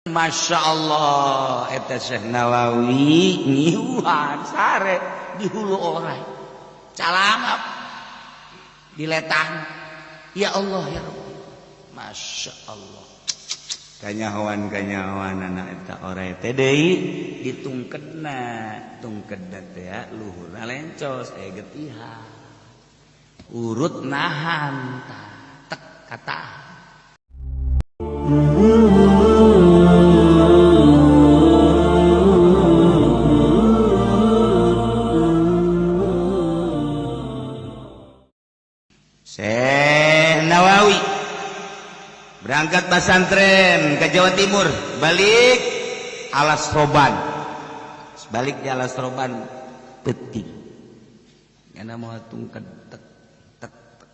Masya Allah eta Syekh Nawawi ngiuhan sare di hulu orai calangap diletang ya Allah ya Rabbi. Masya Allah kanyahoan anak eta orai teh deui ditungkedna tungkedna teh luhurna lencos aya getihan urut nahan tek kata. Syekh Nawawi berangkat pesantren ke Jawa Timur, balik Alas Roban, balik di Alas Roban penting karena mau tungked tek tek tek.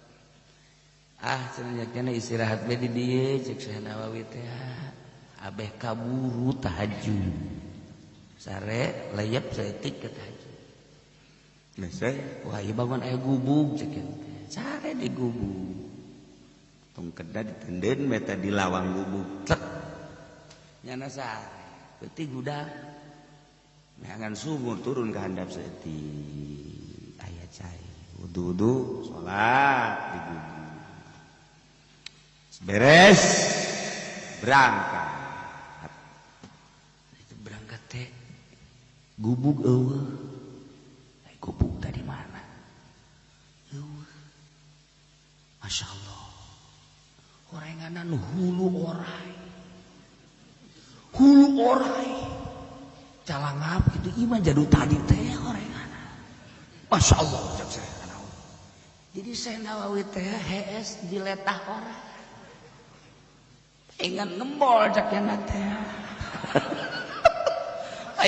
Ah cenah istirahat be di dieu cek Syekh Nawawi teh abeh kaburu tahajud sare leyep saeutik ke tahajud. Nah saya wah ieu bangun aya gubug cek sare di gubug tungkeda ditenden meta di lawang gubug tek nyana sare peuting hudang neangan sumur turun ke handap saeutik aya cai wudu-wudu salat di gubug beres berangkat itu berangkat teh gubug eueuh gubug tadi mana eueuh. Masya Allah orenganan hulu orai calangap gitu iman jadu tadi teh orenganan. Masya Allah cek saya jadi saya Nawawi teh hees diletah orai ingan ngembol cek yana teh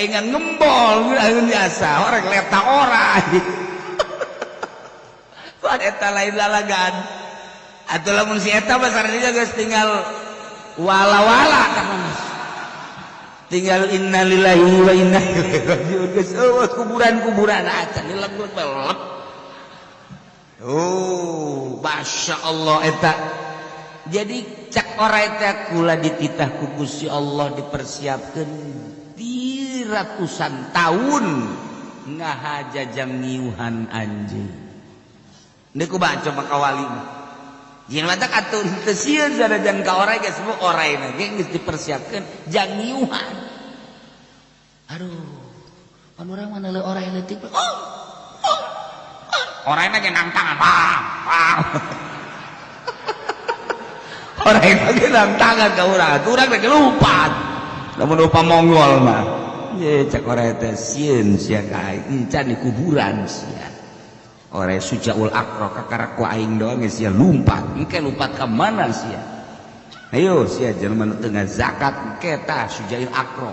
ingan ngembol biasa orang letah orai kuat eta lain lalagan atau lamun si eta basarnya geus tinggal wala-wala kan tinggal innalillahi wa inna ilaihi rajiun geus eueuh kuburan-kuburan acan dileg-leg. Oh, Masya Allah eta. Jadi cak orai teh kula dititah ku Gusti Allah dipersiapkeun di ratusan tahun ngahaja jam ngiuhan anjeun. Niku baca maka wali mah. Jeung matak atuh teu sieun sanajan ka orai geus semua orai ge geus dipersiapkeun jang ngiuhan. Aduh, pan urang mah neuleuh orai leutik. Oh. Oh. Oraina ge nangtangan. Bang, bang. Oraina ge nangtangan ka urang. Atuh urang ge lumpat. Lamun rupa Mongol mah. Ye cak orai teh sieun sia ka aing encan di kuburan sia. Orai sujaul akro kakara ku aing doang geus sia lumpat. Engke lumpat ka mana sia? Ayo sia jelema nu teu ngazakat engke tah sujail akro.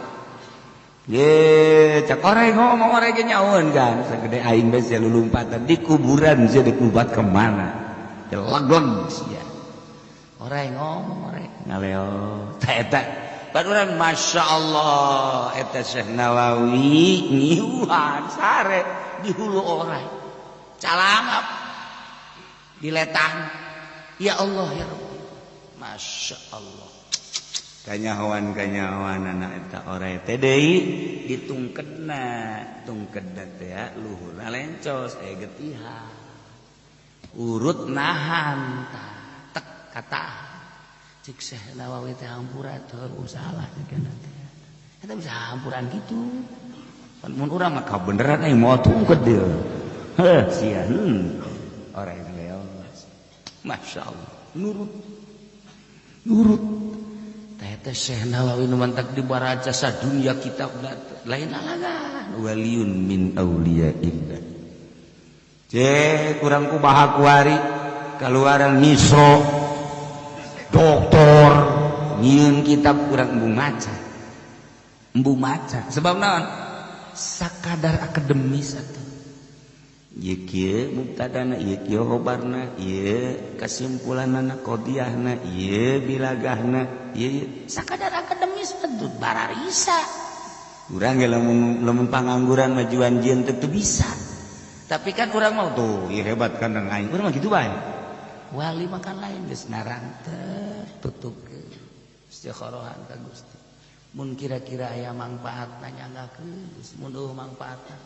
Ye cak orai ngomong orai ge nyaun kan sagede aing bae sia lulumpatan di kuburan sia dikumpat ka mana? Dilegleg sia. Orai ngomong orai ngaleo tah eta pan urang Masya Allah eta Syekh Nawawi ngiuhan sare di hulu orai calangap diletang ya Allah ya Rabbi. Masya Allah kanyahoan anak eta orai teh deui ditungkedna tungkedna teh luhurna lencos aya getihan urut nahan tek kata cek Syekh Nawawi teh hampura teu salah cek teh eta bisa hampuran kitu pan mun urang mah kabeneran aing moal tungked deui heuh sia orai leos. Masya Allah nurut nurut teh Syekh Nawawi nu mantak dibaraca sadunya kitab lain lalagan waliyun min auliyaillah. Cek kurang kumaha kuari kaluaran misro doktor nyieun kitab kurang embung maca embung maca sebab naon sakadar akademis atuh ieu kieu mubtadana ieu kieu khobarna ieu kasimpulanana qadiyahna ieu bilagahna ieu sakadar akademis atuh bararisa urang ge lamun pangangguran majuan jieun teu bisa tapi kan urang mah tuh ieu hebat kan aing urang mah kitu bae wali makan lain geus ngarang teh tutup istikharahan ka Gusti. Mun kira-kira aya mangfaatna nyanggakeun geus mun eueuh mangfaatna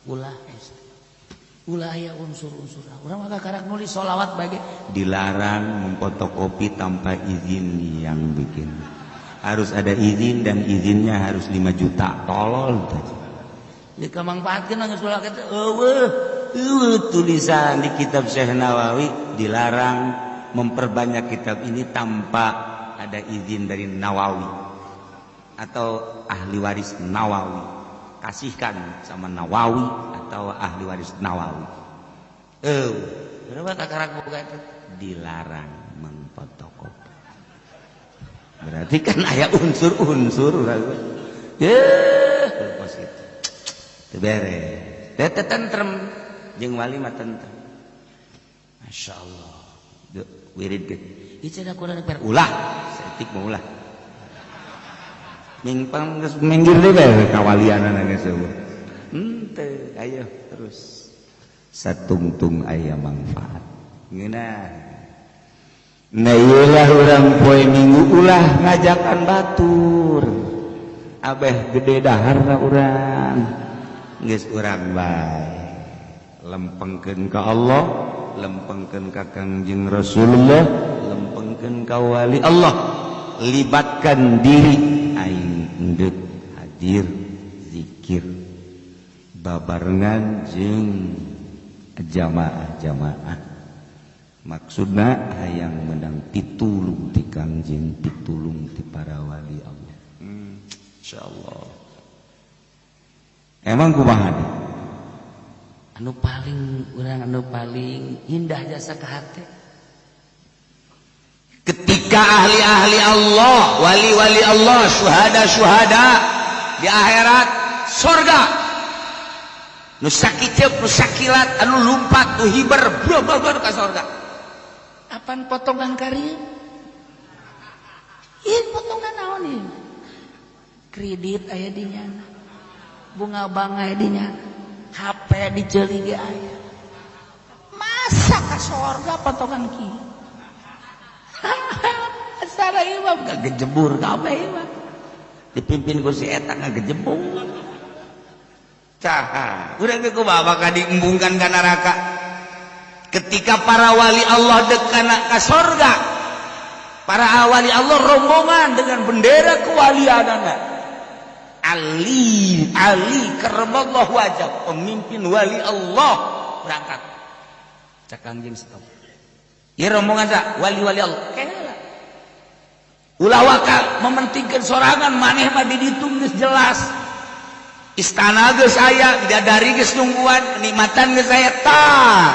ulah ulah aya unsur-unsur. Urang mah karak nulis sholawat bae dilarang memfotokopi tanpa izin yang bikin. Harus ada izin dan izinnya harus 5 juta. Tolol teh. Jika mangfaatkeun geus ulah kitu eueuh eueuh tulisan di kitab Syekh Nawawi dilarang memperbanyak kitab ini tanpa ada izin dari Nawawi atau ahli waris Nawawi. Kasihkan sama Nawawi atau ahli waris Nawawi. Berapa takarak buka itu? Dilarang memfotokopi. Berarti kan aya unsur-unsur ye kos kitu. Teu beres. Teh tentrem jeung wali mah tentrem. Masyaallah. Wirid ge. Ieu cenah kurang per ulah, saeutik mah ulah. Mingpang geus minggir deui bae kawalianana geus eueuh. Henteu, ayo terus. Satungtung aya manfaat. Ngeunah. Nah ieulah urang poe Minggu ulah ngajakan batur. Abeh gede daharna urang. Geus urang bae. Lempengkeun ka Allah, lempengkeun ka Kangjeng Rasulullah, lempengkeun ka wali Allah. Libatkan diri aing endek hadir zikir babarengan jeung jamaah-jamaah. Maksudna hayang menang pitulung ti Kangjeng, pitulung ti para wali Allah. Insyaallah. Emang kumaha deh? Anu paling urang anu paling indah jasa ka hate ketika ahli-ahli Allah, wali-wali Allah, syuhada-syuhada di akhirat surga. Nu sakiceup, nu sakilat, anu lumpat, nu hiber, bro ka surga. Apan potongan kari? Ieu potongan naon ieu? Kredit aya di nyana. Bunga bank aya di nyana. HP diceuli ge aya. Masa ka sorga potongan kieu? Asal ieu mah ngagejebur kabeh ieu mah. Dipimpin ku si eta ngagejebur. Caha, urang ge kumaha bakal diembungkan ka neraka. Ketika para wali Allah dekana ka sorga, para wali Allah rombongan dengan bendera kewalianana. Ali, Ali karramallahu wajah, pemimpin wali Allah berangkat. Cak Kangjeng stop. Ieu rombongan sa wali-wali Allah. Kela. Ulah waka mementingkeun sorangan maneh mah di ditu geus jelas. Istana geus aya, bidadari geus nungguan, kenikmatan geus aya tah.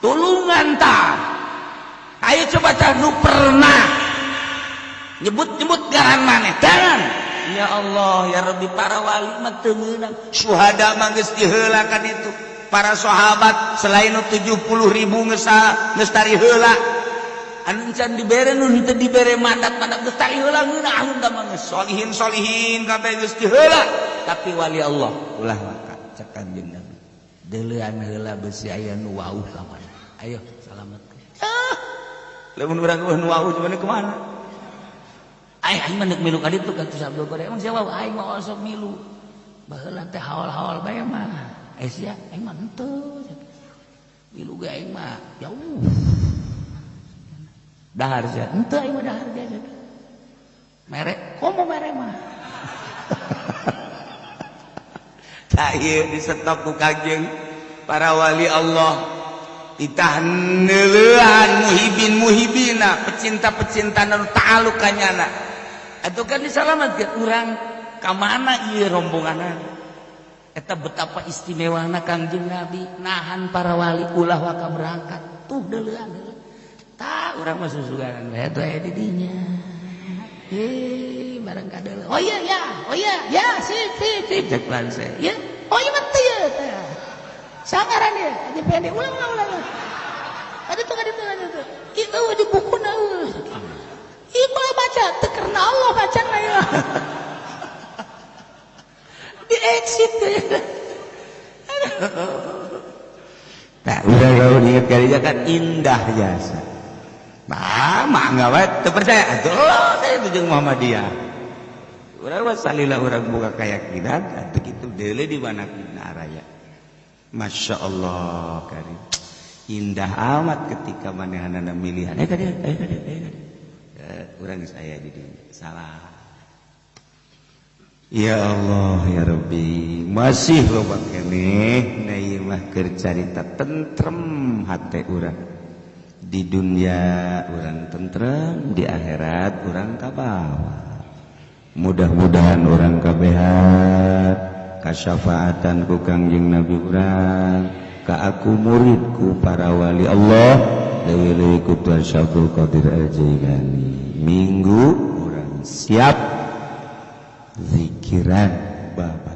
Tulungan tah. Ayo coba tah nu pernah nyebut-nyebut ngaran maneh. Jangan. Ya Allah, ya Rabbi, para wali mah teu meunang. Syuhada mah geus diheulakan itu. Para sahabat selain 70.000 geus tari heula. Anu can dibere nu henteu dibere mandat-mandat geus tari heula ngeunaheun da mah geus solihin-solihin kabeh geus diheula. Tapi wali Allah ulah maka cek Kanjeng Nabi. Deuleuan heula besi aya nu wauh ka mana. Ayo salamet. Ah. Lamun urang nu wauh cuman kumaha? Aing mah neuk milu ka ditu ka Abdul Qadir. Emang sia wauh aing mah osok milu. Baheula teh haol-haol bae mah. Eh sia aing mah henteu. Milu ge aing mah jauh. Dahar sia. Henteu aing mah dahar ge. Mere, komo mere mah. Tah ieu disetop ku Kangjeng para wali Allah. Itah neuleuan muhibin muhibina, pecinta-pecinta nu ta'aluk ka nyana. Atuh kan disalametkeun urang ka mana ieu rombonganna. Eta betapa istimewana Kangjeng Nabi nahan para wali ulah waka berangkat. Tuh deuleuan. Tah urang mah susuganan bae atuh aya di dinya. Eh bareng ka deuleu. Oh iya ya, oh iya ya, sip sip sip cek lanse. Ya, oh iya mah teu ieu teh. Sangaran ieu, aja pendek ulang ulang ulang. Ada tuh ada tuh ada tuh. Ieu eueuh di bukuna eueuh. Ieu mah baca teu karena Allah bacana ieu. Di exit teh. Tah urang lamun inget kali kan indah jasa. Nah, mangga wae teu percaya atuh teh itu jeung Muhammadiyah. Urang mah salila urang boga keyakinan atuh kitu deuleu di mana kita raya. Masya Allah karim. Indah amat ketika manehanana milihan. Eh ka dieu, eh ka dieu, eh ka dieu. Urang geus aya di dieu. Salah. Ya Allah ya Rabbi, masih loba keneh na ieu mah keur carita tentrem hate urang. Di dunia urang tentrem, di akhirat urang kabawa. Mudah-mudahan urang kabehan kasyafaatan ku Kangjeng Nabi urang, ka aku muridku para wali Allah, leuwih-leuwih ku Tuan Syabdul Qadir Al-Jailani. Minggu urang siap zikiran. Bye.